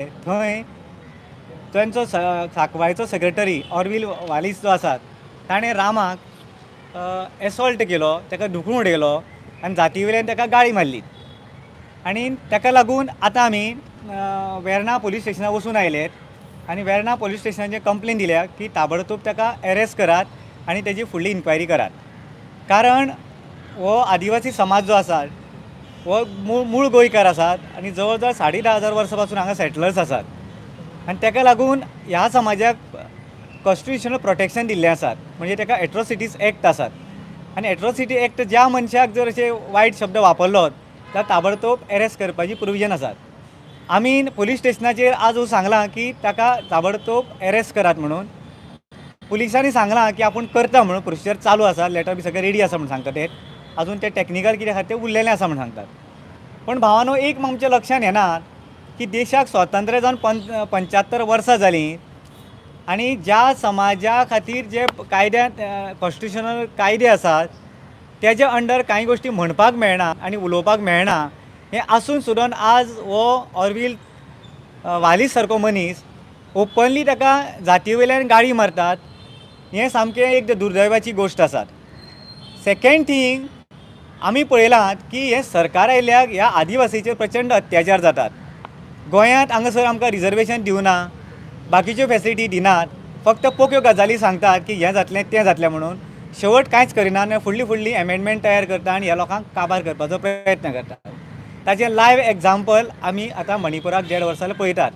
थंय तांचो सांकवाळचो सेक्रेटरी ऑरवील वालीस जो आसा, ताणें रामाक एसॉल्ट केलो, ताका धुकून उडयलो आनी जाती वयल्यान ताका गाळी मारली. आनी ताका लागून आतां आमी वेर्णा पोलीस स्टेशनार वचून आयले आनी वेर्णा पोलीस स्टेशनाचेर कंप्लेन दिल्या की ताबडतोब ताका एरेस्ट करात आनी तेजी फुडली इन्क्वायरी करात. कारण हो आदिवासी समाज जो आसा हो मूळ मूळ गोंयकार आसात आनी जवळ जवळ 10,500 वर्सां पासून हांगा सेटलर्स आसात आनी ताका लागून ह्या समाजाक कॉन्स्टिट्युशनल प्रोटेक्शन दिल्लें आसात, म्हणजे ताका एट्रोसिटीज एक्ट आसात. आनी एट्रोसिटी एक्ट ज्या मनशाक जर अशे वायट शब्द वापरलो जाल्यार ताबडतोब एरेस्ट करपाची प्रोविजन आसात. आमी पोलीस स्टेशनाचेर आज सांगलां की ताका ताबडतोब एरेस्ट करात म्हणून. पुलिसांनी सांगलां की आपूण करता म्हणून, प्रोसिजर चालू आसा, लेटर बी सगळें रेडी आसा म्हूण सांगता ते. अजून ते टॅक्निकल कितें आसा तें उरलेलें आसा म्हूण सांगतात. पण भावानो, एक आमच्या लक्षान येना की देशाक स्वातंत्र्य जावन 75 वर्सां जालीं आनी ज्या समाजा खातीर जे कायद्यांत कॉन्स्टिट्युशनल कायदे आसात तेजे अंडर कांय गोश्टी म्हणपाक मेळना आनी उलोवपाक मेळना, हें आसून सुद्दां आज हो ऑरवील वालीस सारको मनीस ओपनली ताका जाती वयल्यान गाळी मारतात, हें सामकें एक दुर्दैवाची गोश्ट आसा. सेकेंड थींग, आमी पळयलां की हें सरकार आयिल्ल्याक ह्या आदिवासीचेर प्रचंड अत्याचार जातात. गोंयांत हांगासर आमकां रिजर्वेशन दिवना, बाकीच्यो फेसिलिटी दिनात, फक्त पोक्यो गजाली सांगतात की हें जातलें तें जातलें म्हणून, शेवट कांयच करिना आनी फुडली फुडली एमेंडमेंट तयार करता आनी ह्या लोकांक काबार करपाचो प्रयत्न करता. ताचें लायव एग्जाम्पल आमी आतां मणिपुराक 1.5 वर्सां पळयतात.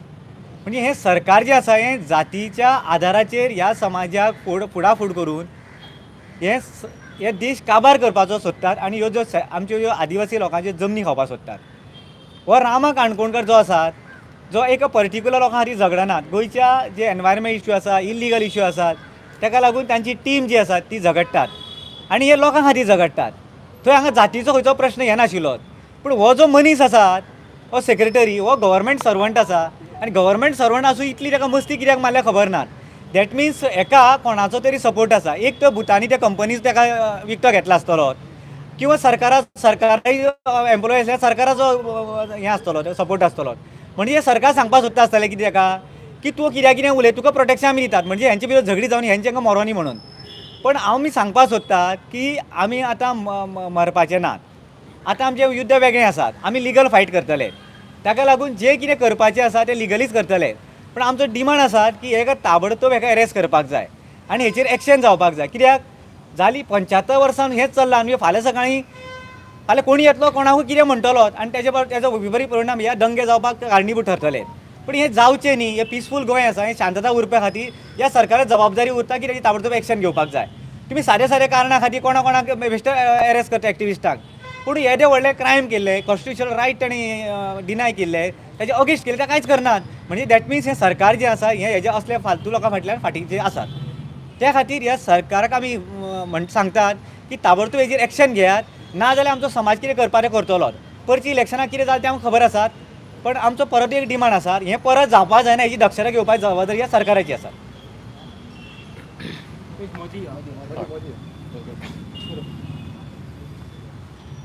म्हणजे हें सरकार जें आसा हें जातीच्या आदाराचेर ह्या समाजाक फुडाफूड करून हे देश काबार करपाचो सोदतात आनी ह्यो ज्यो आमच्यो ह्यो आदिवासी लोकांच्यो जमनी खावपाक सोदतात. हो रामा काणकोणकर जो आसा, जो एका पर्टिक्युलर लोकां खातीर झगडनात, गोंयच्या जे एनवायरमेंट इश्यू आसा, इलिगल इश्यू आसात, ताका लागून तांची टीम जी आसा ती झगडटात आनी हे लोकां खातीर झगडटात. थंय हांगा जातीचो खंयचो प्रश्न येनाशिल्लो. पूण हो जो मनीस आसा, हो सेक्रेटरी, हो गव्हर्मेंट सर्वंट आसा आनी गव्हर्मेंट सर्वंट आसूं इतली ताका मस्ती कित्याक मारल्या खबर ना. That means हेका कोणाचो तरी सपोर्ट आसा. एक तर भुतानी त्या कंपनीज ताका विकतो घेतला आसतलो किंवा सरकारी एम्प्लॉय आसल्यार सरकाराचो हें आसतलो, सपोर्ट आसतलो. म्हणजे सरकार सांगपाक सोदता आसतलें कितें ताका की तूं कित्याक कितें उलय, तुका प्रोटेक्शन आमी दितात, म्हणजे हेंचे भितर झगडी जावन हेंचे हांगा मरोनी म्हणून. पण आमी सांगपाक सोदतात की आमी आतां मरपाचे नात. आतां आमचें युद्ध वेगळें आसात, आमी लिगल फायट करतले. ताका लागून जें कितें करपाचें आसा तें लिगलीच करतले. पण आमचो डिमांड आसा की हेका ताबडतोब हेका एरेस्ट करपाक जाय आनी हेचेर एक्शन जावपाक जाय. कित्याक जाली 75 वर्सां हेंच चल्लां आनी फाल्यां सकाळीं फाल्यां कोणी येतलो, कोणाकूय कितें म्हणटलो आनी तेजे तेजो विपरीत परिणाम ह्या दंगे जावपाक कारणीभूत ठरतले. पूण हें जावचें न्ही, हें पिसफूल गोंय आसा, हें शांतता उरपा खातीर ह्या सरकाराक जबाबदारी उरता की तेजी ताबडतोब एक्शन घेवपाक जाय. तुमी साद्या साद्या कारणा खातीर कोणा कोणाक बेश्टे एरेस्ट करता एक्टिविस्टांक, पूण येदे व्हडले क्रायम केल्ले, कॉन्स्टिट्युशनल रायट ताणें डिनाय केल्ले, तेजे अगेन्स्ट केल्ले, ते कांयच करनात. म्हणजे that means हें सरकार जें आसा हें हेजे असले फालतू लोकां फाटल्यान फाटीं जे आसात. त्या खातीर ह्या सरकाराक आमी म्हण सांगतात की ताबडतोब हेजेर एक्शन घेयात, ना जाल्यार आमचो समाज कितें करपा तें करतलो. परची इलेक्शनाक कितें जालें तें आमकां खबर आसात, पण आमचो परत एक डिमांड आसा, हें परत जावपाक जायना हेजी दक्षता घेवपाची जबाबदारी ह्या सरकाराची आसा.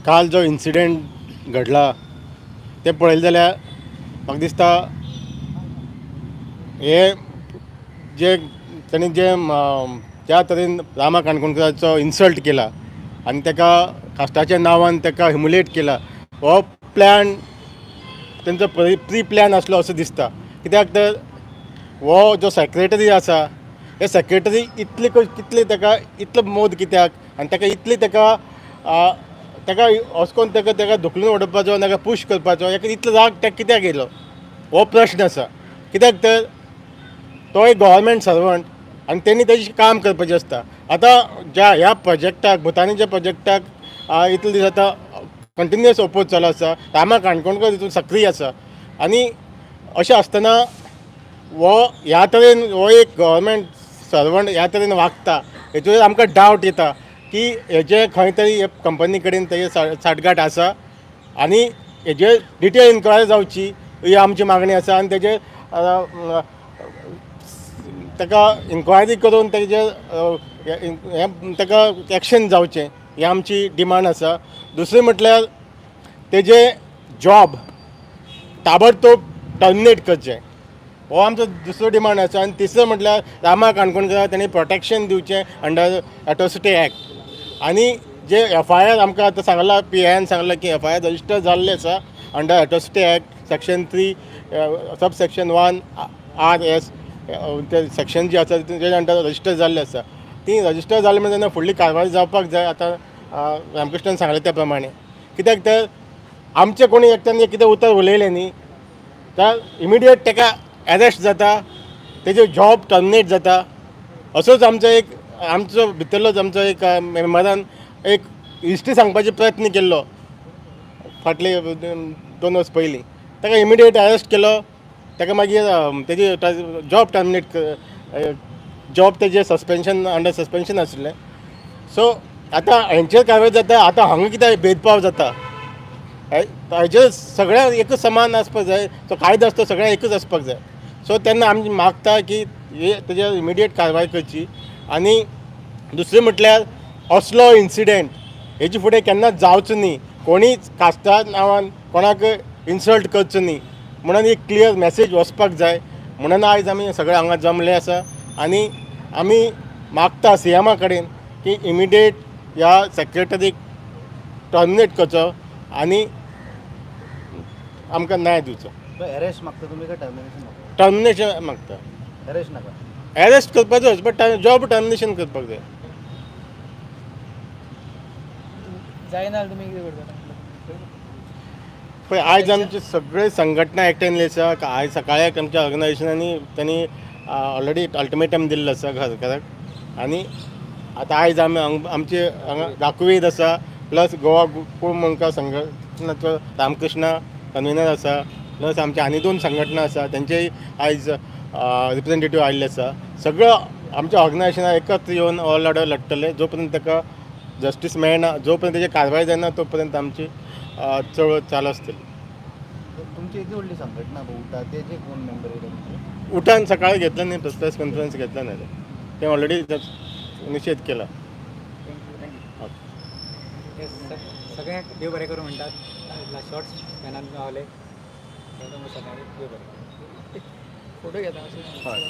काल जो इन्सिडेंट घडला तें पळयलें जाल्यार म्हाका दिसता हे जे ताणें जे ज्या तरेन रामा काणकोणकाराचो इन्सल्ट केला आनी ताका कास्टाच्या नांवान ताका ह्युमिलेट केला, हो प्लॅन तेंचो प्री प्लॅन आसलो असो दिसता. कित्याक तर हो जो सेक्रेटरी आसा, हे सेक्रेटरी इतले कितले ताका इतलो मोद कित्याक आनी ताका इतले ताका ताका अशें करून ताका ताका धुकलून उडोवपाचो, ताका पूश करपाचो, हेका इतलो राग ताका कित्याक येयलो हो प्रश्न आसा. कित्याक तर तो एक गव्हर्मेंट सर्वंट आनी तेणी तेजें काम करपाचें आसता. आतां ज्या ह्या प्रोजेक्टाक, भुतानीच्या प्रोजेक्टाक इतले दीस आतां कंटिन्युअस ओपोज चालू आसा, रामा काणकोणकर तितून सक्रीय आसा आनी अशें आसतना हो ह्या तरेन हो एक गव्हर्मेंट सर्वंट ह्या तरेन वागता, हेचेर आमकां डावट येता की हेजे खंय तरी हे कंपनी कडेन तेजे साठगांठ आसा आनी हेजेर डिटेल इन्क्वायरी जावची ही आमची मागणी आसा. आनी तेजे ताका इन्क्वायरी करून तेजे हें ताका एक्शन जावचें ही आमची डिमांड आसा. दुसरें म्हटल्यार तेजे जॉब ताबडतोब टर्मिनेट करचें. हो आमचो दुसरो डिमांड आसा. आनी तिसरो म्हटल्यार रामा काणकोणकर तांणी प्रोटेक्शन दिवचें अंडर एट्रोसिटी एक्ट. आनी जे एफआयआर आमकां आतां सांगलां, पीआयन सांगलां की एफआयआर रजिस्टर जाल्ले आसा under atrocity act section 3 sub section 1 RS, ते सेक्शन जे आसा तेजे अंडर रजिस्टर जाल्ले आसा. ती रजिस्टर जाली म्हणजे तेन्ना फुडली कारवाय जावपाक जाय. आतां रामकृष्णान सांगलें त्या प्रमाणे, कित्याक तर आमचे कोणी एकट्यान कितें उतर उलयलें न्ही तर इमिडिएट ताका एरेस्ट जाता, तेजे जॉब टर्मिनेट जाता. असोच आमचो एक आमचो भितरलोच आमचो एक मेंबरान एक हिस्ट्री सांगपाचो प्रयत्न केल्लो फाटले 2 वर्स पयलीं, ताका इमिडिएट अरेस्ट केलो. ताका मागीर तेजी जॉब टर्मिनेट, जॉब तेजें सस्पेन्शन, अंडर सस्पेन्शन आशिल्लें. सो आतां हेंचेर कारवाय जाता. आतां हांगा कितें भेदभाव जाता हेजेर सगळ्यांक एकच समान आसपाक जाय. तो कायदो आसता सगळ्यांक एकच आसपाक जाय. सो तेन्ना आमी मागता की हे तेजेर इमिडिएट कारवाय करची. आनी दुसरें म्हटल्यार असलो इन्सिडेंट हेजे फुडें केन्नाच जावचो न्ही, कोणीच कास्ता नांवान कोणाक इन्सल्ट करचो न्ही म्हणून एक क्लियर मॅसेज वचपाक जाय. म्हणून आयज आमी सगळे हांगा जमले आसा आनी आमी मागता सीएमा कडेन की इमिडिएट ह्या सेक्रेटरीक टर्मिनेट करचो आनी आमकां न्याय दिवचो. अरेस्ट मागता तुमी काय टर्मिनेशन मागता? टर्मिनेशन मागता. अरेस्ट नाका? एरेस्ट करपाचोच, बट जॉब टर्मिनेशन करपाक जाय. जायना तुमी कितें करता? पळय आयज आमचे सगळे संघटना एकठांय येयल्ले आसा. आयज सकाळी आमच्या ऑर्गनायझेशनांनी तांणी ऑलरेडी अल्टिमेटम दिल्लो आसा सरकाराक. आनी आतां आयज आमी आमचे हांगा दाकवेद आसा, प्लस गोवा कुळमंका संघटनाचो रामकृष्णा कन्वेनर आसा, प्लस आमचे आनी 2 संघटना आसा तेंचेय आयज रिप्रेझेंटेटीव आयिल्ले आसा. सगळो आमच्या ऑर्गनायझेशनां एकत्र येवन हो लढो लडटले. जो पर्यंत ताका जस्टीस मेळना, जो पर्यंत तेजी कारवाय जायना, तो पर्यंत आमची चळवळ चालू आसतली. तुमची येदी व्हडली संघटना उठा, तेजे कोण मेंबर येयले तुमचे? उठान सकाळी घेतलं नाही, प्रेस कॉन्फरन्स घेतला नाही, ते ऑलरेडी निषेध केला. सगळ्यांक देव बरें करूं म्हणटात. शॉर्ट्स पॅनान गावले, सगळ्यांक देव बरें. फोटो घेता. हय.